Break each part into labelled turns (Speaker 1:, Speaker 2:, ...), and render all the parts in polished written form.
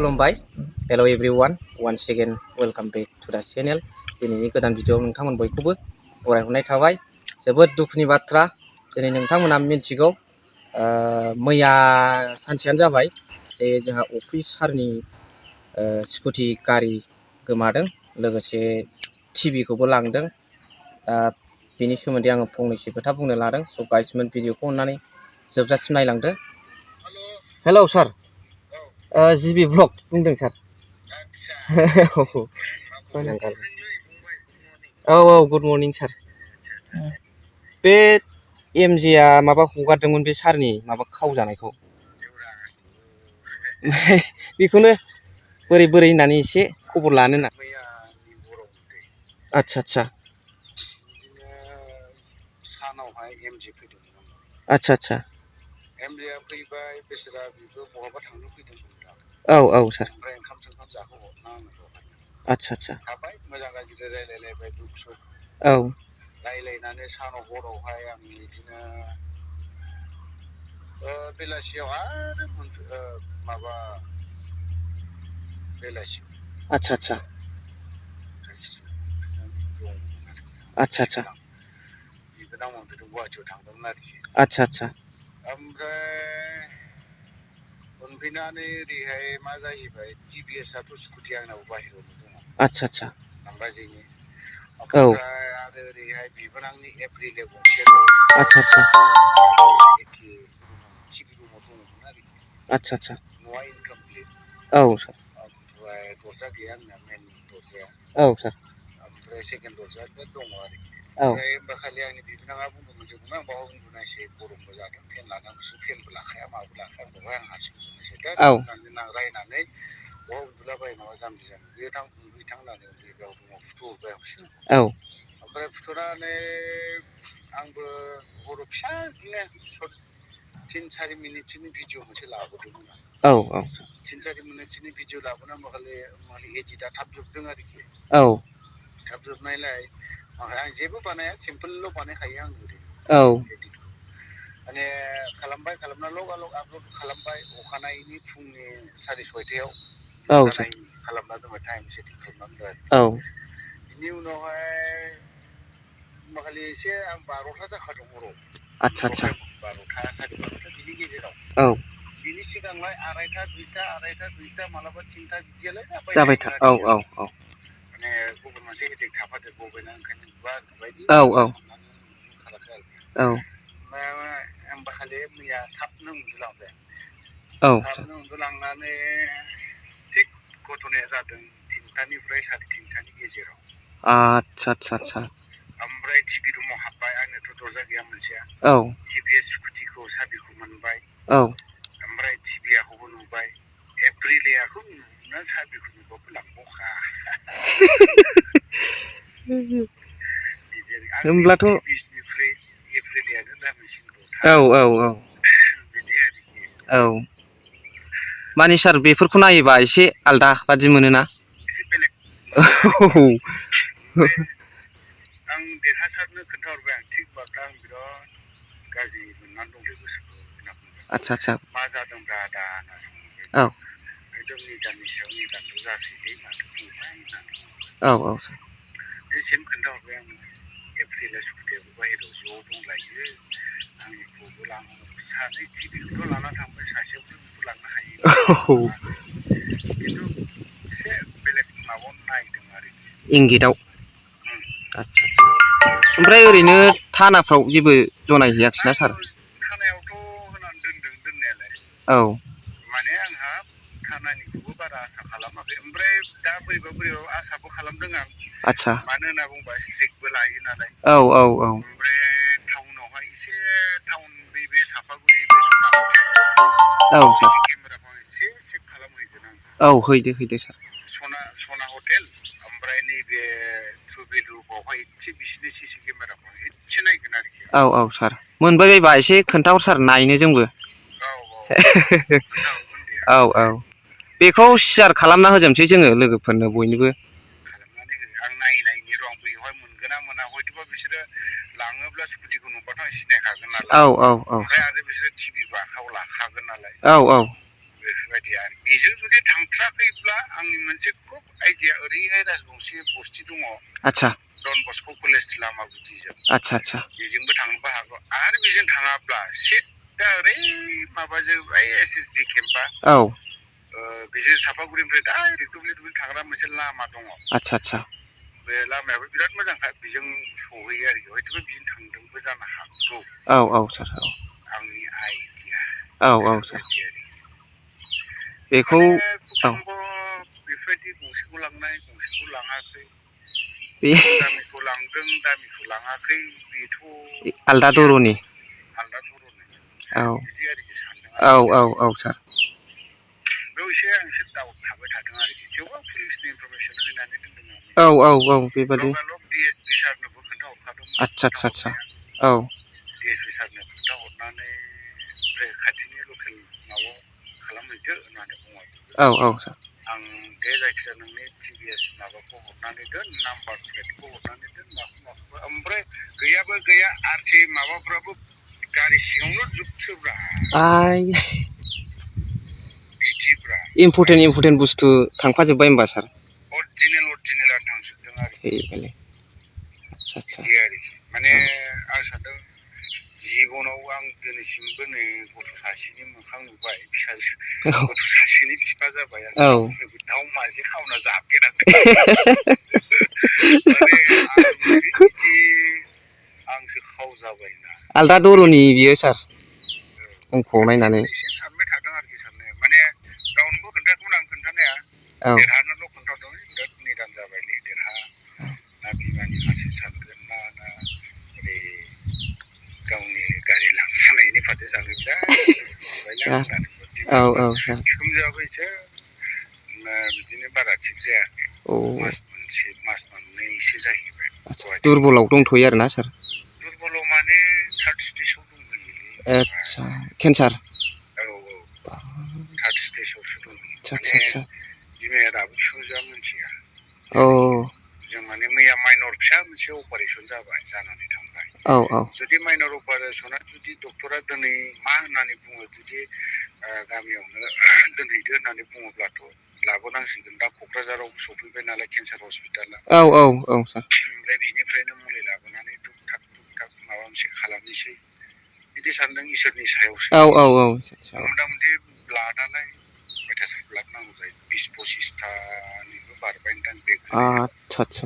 Speaker 1: खुलुमबाय hello everyone once again welcome back to the channel दिनैनि गोदान भिडिअ नोंथांमोन बयखौबो बरायहरनाय थाबाय जोबोद दुखुनि बाथ्रा दिनै नोंथांमोना मिथिगौ मैया सानसेयानो जाबाय जे जोंहा अफिसारनि स्कुटि गारि गोमादों लोगोसे टिभिखौबो लांदों दा बेनि सोमोन्दै आङो फंनैसो खोथा बुंनो लादों स' गाइसमोन भिडिअखौ अननानै जोबजासिम नायलांदो हेलौ सार जिबि ब्लग बुंदों सार औ गुड मर्निं सार बे एमजेआ माबा हगारदोंमोन बे सारनि माबा खावजानायखौ बेखौनो बोरै बोरै होननानै एसे खबर लानो ना आच्छा आच्छा एमजेआ फैबाय बेसोरा बिबो बहाबा थांनो फैदों औ सार ओमफ्राय ओंखाम सोंखाम जाहोहरना आंनो आच्छा थाबाय मोजां गाज्रि रायलायलायबाय दुख सुख औ रायलायनानै सानाव हरावहाय आं बिदिनो बेलासियाव आरो माबा बेलासि आच्छा बिबोनाव मोनफैदों गुवाहाटियाव थांदोंमोन आरोखि आच्छा ओमफ्राय मोनफैनानै ओरैहाय मा जाहैबाय टिभिएसआथ' स्कुटि आंनाबो बाहेरायावनो दङ आच्छा बाजैनि ओमफ्राय आरो ओरैहाय बिबोनांनि एप्रिले गंसे आच्छा एखे टिभि रुमाव दङमोन आरोखि आच्छा न'आ इनकमप्लिट औ सार ओमफ्राय दरजा गैया आंना मेन दरजाया औ सार ओमफ्राय सेकेन्ड दरजा दङ आरोखि ओमफ्राय होमबा खालि आंनि बिबोनाङा बुंदोंमोन जोंना बाव उन्दुनायसै गरमबो जादों फेन लानानै बिसोर फेनबो लाखाया माबो लाखाया बेवहाय आं हारसिं उन्दुनोसै दा होननानै रायनानै बहा उन्दुलाबायो नामा जाम्बि जाम्बि बे थां उन्दुहैथां होननानै बेयाव रुमाव फुथुहरबाय आं बिसोरनो औ ओमफ्राय फुथुनानै आंबो हराव फिसा बिदिनो तिन सारि मिनिटसोनि भिडिअ मोनसे लाबोदोंमोन आं औ तिन सारि मिनिटसोनि भिडिअ लाबोना माखाले एडिटआ थाब जोबदों आरोखि औ थाब जोबनायलाय आं जेबो बानाया सिम्पोलल' बानायखायो आं ओरैनो औ एडिटखौ माने खालामबाय खालामना लगालग आपलड खालामबाय अखानायैनि फुंनि 6:30 नुजानायनि खालामना दोनबाय टाइम सेटिं खालामनानै दोनबाय औ बिनि उनावहाय माखालि एसे आं 12था जाखादों हराव आच्छा 12था साराय 12था बिनि गेजेराव औ बिनि सिगांलाय आरायथा दुइथा मालाबा 3था बिदियालाय जाबाय औ माने गुबुन मोनसे हेदेक थाफादेरबावबायना ओंखायनो नुबायदि औ खालामदों आरोखि औ होमबा खालि मैया थाबनो उन्दुलांबाय औ थाबनो उन्दुलांनानै थिग घटनाया जादों 3थानिफ्राय 3:30नि गेजेराव आच्छा ओमफ्राय टिभि रुमाव हाबबाय आंनोथ' दरजा गैया मोनसेया औ टिभिएस स्कुटिखौ साबिखौ मोनबाय औ ओमफ्राय टिभिआखौबो नुबाय एप्रिलियाखौ नुना साबिखौ नुबाबो लांबावखा होमब्लाथ' एप्रिलियानो दामिसिनबावथार औ बिदि आरोखि औ माने सार बेफोरखौ नायोबा एसे आलदा बादि मोनोना एसे बेलेग आं देरहासारनो खोन्थाहरबाय आं थिग बाथ्रा आं बिराद गाज्रि मोननानै दंलै गोसोखौ होनना बुंबाय आच्छा मा जादोंब्रा आदा होनना सोंबाय औ एकदम निदाननि सायाव निदानल' जासैलै माथो बुंबाय होननानै औ सार एसेम खोन्थाहरबाय आङो एप्रिला स्कुटियाबो बाहेरायाव ज' दंलायो आंनिखौबो सानै टिभिखौथ' लाना थांबाय सासेयावथ' बेखौ लांनो हायो खिन्थु एसे बेलेग माबायाव नायदों आरोखि इंगितआव आच्छा ओमफ्राय ओरैनो थानाफ्राव जेबो जनायहैयाखिसैना सार थानायावथ' होनानै दोनदों दोननायालाय औ माने आंहा थानानिखौबो बारा आसा खालामाखै ओमफ्राय दा बोरैबा आसाबो खालामदों आं आच्छा मानो होनना बुंबा स्ट्रिकबो लायो नालाय औ ओमफ्राय टाउनावहाय एसे टाउन बे सापागुरि बे सना हटेलाव औ सार केमेराखौ आं एसे चेक खालामहैगोन आं औ हैदो सार सना हटेल ओमफ्राय नैबे थुबिलु बावहाय एसे बिसिनि सिसि केमेराखौ एसे नायगोन आरोखि औ सार मोनबाय बायबा एसे खोन्थाहर सार नायनो जोंबो औ बेखौ सियार खालामना होजोबनोसै जोङो लोगोफोरनो बयनोबो खालामनानै हो आं नायनायनि र' आं बेवहाय मोनगोन ना मोना हयथ'बा बिसोरो लाङोब्ला स्कुटिखौ नुबाथ' आं सिनायखागोन नालाय औ ओमफ्राय आरो बिसोरो टिभिबो आखायाव लाखागोन नालाय औ बेफोरबायदि बेबायदि आरो बेजों जुदि थांथ्राखैब्ला आंनि मोनसे खुब आइडिया ओरैहाय राजबंशी बस्ति दङ
Speaker 2: आदसा
Speaker 1: डन बस्क' कलेज लामा गुदिजों
Speaker 2: आदसा
Speaker 1: बेजोंबो थांनोबो हागौ आरो बेजों थाङाब्ला सिदा ओरै माबाजों ओइ SSB केम्पा
Speaker 2: औ
Speaker 1: बेजों सापागुरिनिफ्राय डाइरेक्ट दुब्लि थांग्रा मोनसे लामा दङ
Speaker 2: आदसा
Speaker 1: बे लामायाबो बिराद मोजांखा बेजों सहैयो आरोखि हयथ'बो बिजों थांदोंबो जानो हागौ
Speaker 2: औ सार औ
Speaker 1: आंनि आइडिया
Speaker 2: औ सार बेखौ
Speaker 1: माने
Speaker 2: औ
Speaker 1: बेफोरबायदि गंसेखौ लांनाय गंसेखौ लाङाखै
Speaker 2: बे
Speaker 1: दामिखौ लांदों दामिखौ लाङाखै बेथ'
Speaker 2: आलदा दर'नि
Speaker 1: आलदा धर'नि
Speaker 2: औ
Speaker 1: बिदि आरोखि सानदों
Speaker 2: औ सार
Speaker 1: बेयाव एसे आं एसे डाउट थाबाय थादों आरोखि थेवबो पुलिसनि इनफरमेसन होनानै दोनदों
Speaker 2: औ बेबादि
Speaker 1: लगालग DSP सारनोबो खोन्थाहरखादोंमोन
Speaker 2: आदसा औ
Speaker 1: DSP सारनो खोन्थाहरनानै ओमफ्राय खाथिनि लकेल माबायाव खालामहैदो होननानै
Speaker 2: औ सार
Speaker 1: आं दे जायखिजाया नोंनि TVS माबाखौ हरनानै दोन नाम्बार प्लेटखौ हरनानै दोन माखौबा ओमफ्राय गैयाबो गैया RC माबाफ्राबो गारि सिङावनो जोबसोब्रा बिदिब्रा
Speaker 2: इम्परटेन्ट बुस्थु थांफाजोब्बाय होमबा सार
Speaker 1: अरिजिनेलानो थांजोबदों आरोखि बिदि आरोखि माने आं सानदों जिबनाव आं दिनैसिमबो नै गथ' सासेनि मोखां नुबाय फिसाजो गथ' सासेनि बिफा जाबाय आं दाउ मासे खावना जाफेराखै माने आंसो खावजाबायना
Speaker 2: आलदा दर'नि बियो सार अंख'आव नायनानै
Speaker 1: एसे सानबाय थादों आरोखि साननाया माने रावनोबो खोन्थायाखैमोन आं खोन्थानाया देरहानोल' खोन्थादों बिराद निदान जाबायलै देरहा ना बिमानि फारसे सानगोन ना ओरै गावनि गारि लांजानायनि फारसे सानगोन बिराद खोमजाबो एसे बिदिनो बारा थिग जायाखै मास मोननैसो जाहैबाय
Speaker 2: दुरबलाव दंथ'यो आरोना सार
Speaker 1: दुरबलाव माने थार्ड स्टेजाव दंहैयोलै
Speaker 2: आदसा केन्सार
Speaker 1: औ थार्ड स्टेजावसो दं माने बिमाया दाबो फिउजा मिथिया जों माने मैया माइनर फिसा मोनसे अपारेसन जानानै थांबाय जुदि माइनर अपारेसना जुदि डक्टरा दिनै मा होननानै बुङो जुदि गामियावनो दोनहैदो होननानै बुङोब्लाथ' लाबोनांसिगोन दा क'क्राझाराव सफैबाय नालाय केन्सार हस्पिटाला
Speaker 2: औ सार
Speaker 1: ओमफ्राय बेनिफ्रायनो मुलि लाबोनानै दुग थाग माबा मोनसे खालामनोसै बिदि सानदों इसोरनि सायावसो मथा मथि ब्लाडआलाय खयथासो ब्लाड नांगौ जायो 20-25थानिबो बारबायदां
Speaker 2: आदसा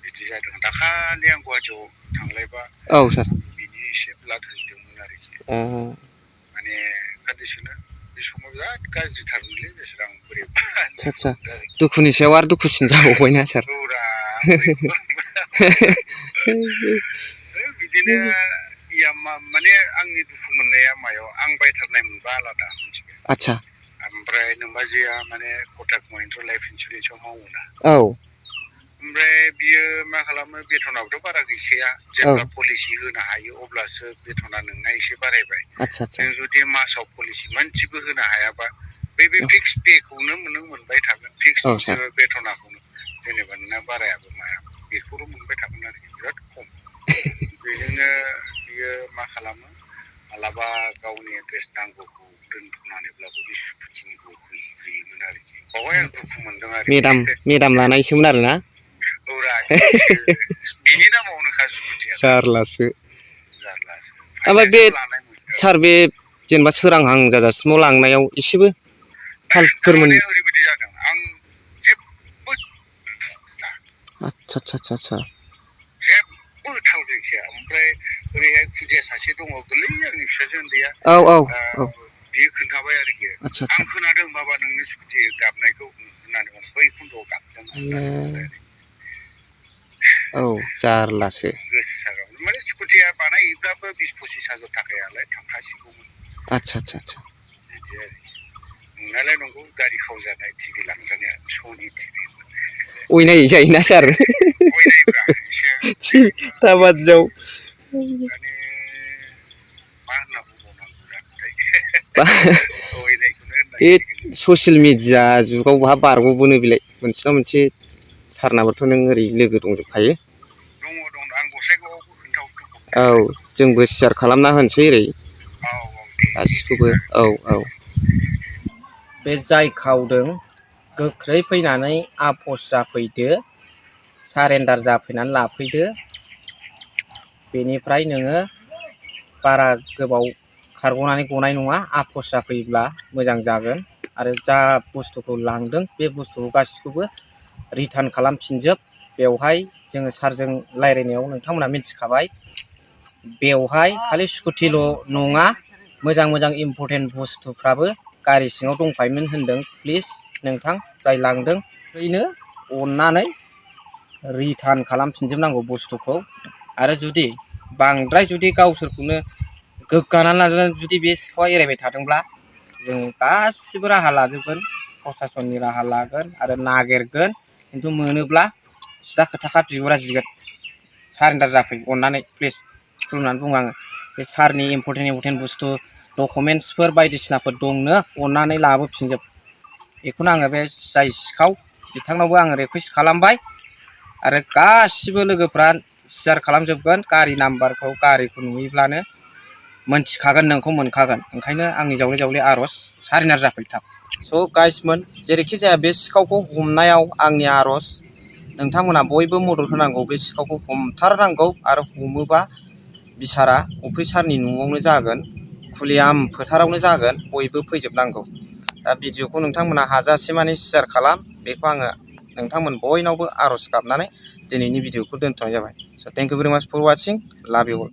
Speaker 1: बिदि जादों दाखालि आं गुवाहाटियाव थांलायबा
Speaker 2: सार
Speaker 1: बिनि एसे ब्लाड हैदोंमोन आरोखि माने कन्डिसना बे समाव बिराद गाज्रिथारमोनलै बेसोर आं बोरैबा
Speaker 2: आदसा दुखुनि सायाव आरो दुखुसिन जाबावबायना सार
Speaker 1: बिदिनो माने आंनि दुखु मोननाया मायाव आं बायथारनाय मोनबा आलादा मोनथिबाय
Speaker 2: आदसा
Speaker 1: ओमफ्राय नोमबाजैया माने कटाक महिन्द्र लाइफ इन्सुरेन्सआव मावोना ओमफ्राय बियो मा खालामो बेथनाबोथ' बारा गैखाया जेब्ला पलिसि होनो हायो अब्लासो बेथना नोंना एसे बारायबाय नों जुदि मासाव पलिसि मोनसेबो होनो हायाबा बे फिक्स पेखौनो नों मोनबाय थागोन फिक्स बेथनाखौनो जेनेबा नोंना बारायाबो मायाबो बेखौल' मोनबाय थागोन आरोखि बिराद खम बेजोंनो बियो मा खालामो मालाबा गावनि एड्रेस नांगौखौ दोनथ'नानैब्लाबो बे स्कुटिनिखौ होयोमोन आरोखि बावहाय आं दुखु मोनदों आरोखि
Speaker 2: मेदाम लानायसोमोन आरोना
Speaker 1: बिनि नामावनोखा स्कुटिया
Speaker 2: जारलासो ओमफ्राय बे सार बे जेनेबा सोरांहां जाजासिमाव लांनायाव एसेबो थारमाने
Speaker 1: ओरैबायदि जादों आं जेबो
Speaker 2: आदसा
Speaker 1: जेबो थाल गैखाया ओमफ्राय ओरैहाय खुदिया सासे दङ गोरलै आंनि फिसाजो उन्दैया बियो खोन्थाबाय आरोखि आं खोनादों बाबा नोंनि स्कुटि गाबनायखौ होननानै बै खन्द'आव गाबदों
Speaker 2: जारलासो
Speaker 1: गोसो सागाव माने स्कुटिया बानायहैब्लाबो 20-25 हाजार थाखायालाय थांखासिगौमोन
Speaker 2: आदसा
Speaker 1: बिदि आरोखि नंनायालाय नंगौ गारि खावजानाय टिभि लांजानाया सनि टिभि
Speaker 2: अयनाय जायोना सार
Speaker 1: अयनायब्रा एसे
Speaker 2: दाबादियाव
Speaker 1: माने मा होनना बुंबावनांगौ जाखोथाय
Speaker 2: बे ससियेल मिडिया जुगाव बहा बारग'बोनो बेलाय मोनसे ना मोनसे सारनाबोथ' नों ओरै लोगो दंजोबखायो
Speaker 1: दङ आं गसाइगावआवबो खोन्थाहरदों
Speaker 2: जोंबो सेयार खालामना होनोसै ओरै गासिखौबो
Speaker 3: बे जाय खावदों गोख्रै फैनानै आफस जाफैदो, सारेन्डार जाफैनानै लाफैदो। बेनिफ्राय नोङो बारा गोबाव खारग'नानै गनाय नङा। आफस जाफैब्ला मोजां जागोन आरो जा बुस्थुखौ लांदों बे बुस्थुखौ गासिखौबो रिटार्न खालामफिनजोब। बेवहाय जोङो सारजों रायज्लायनायाव नोंथांमोना मिथिखाबाय, बेवहाय खालि स्कुटिल' नङा, मोजां मोजां इम्परटेन्ट बुस्थुफ्राबो गारि सिङाव दंफायोमोन होनदों। प्लिज नोंथां जाय लांदों ओरैनो अननानै रिटार्न खालामफिनजोबनांगौ बुस्थुखौ। आरो जुदि बांद्राय जुदि गावसोरखौनो गोग्गानानै लानानै जुदि बे सिखावा एरायबाय थादोंब्ला जों गासिबो राहा लाजोबगोन, प्रसासननि राहा लागोन आरो नागिरगोन। खिन्थु मोनोब्ला सिदा खोथाखा बिगुरा जिगोन। सारेन्डार जाफै अननानै प्लिज खुलुमनानै बुङो आङो। बे सारनि इम्परटेन्ट बुस्थु डकुमेन्टसफोर बायदिसिनाफोर दंनो अननानै लाबोफिनजोब। बेखौनो आङो बे जाय सिखाव बिथांनावबो आङो रिकुवेस्ट खालामबाय आरो गासिबो लोगोफ्रा शेयार खालामजोबगोन। गारि नाम्बारखौ गारिखौ नुयोब्लानो मोनथिखागोन, नोंखौ मोनखागोन। ओंखायनो आंनि जावले जावले आर'ज सारेन्डार जाफै थाब। स' गाइसमोन, जेरैखि जाया बे सिखावखौ हमनायाव आंनि आर'ज, नोंथांमोना बयबो मदद होनांगौ। बे सिखावखौ हमथारनांगौ आरो हमोबा बिसारा अफिसारनि न'आवनो जागोन, खुलियाम फोथारावनो जागोन। बयबो फैजोबनांगौ। दा भिडिअखौ नोंथांमोना हाजासे मानि शेयार खालाम। बेखौ आङो नोंथांमोन बयनावबो आर'ज गाबनानै दिनैनि भिडिअखौ दोनथ'नाय जाबाय। स' थेंक इउ भेरि माच फर वाचिं। लाभ इउ अल।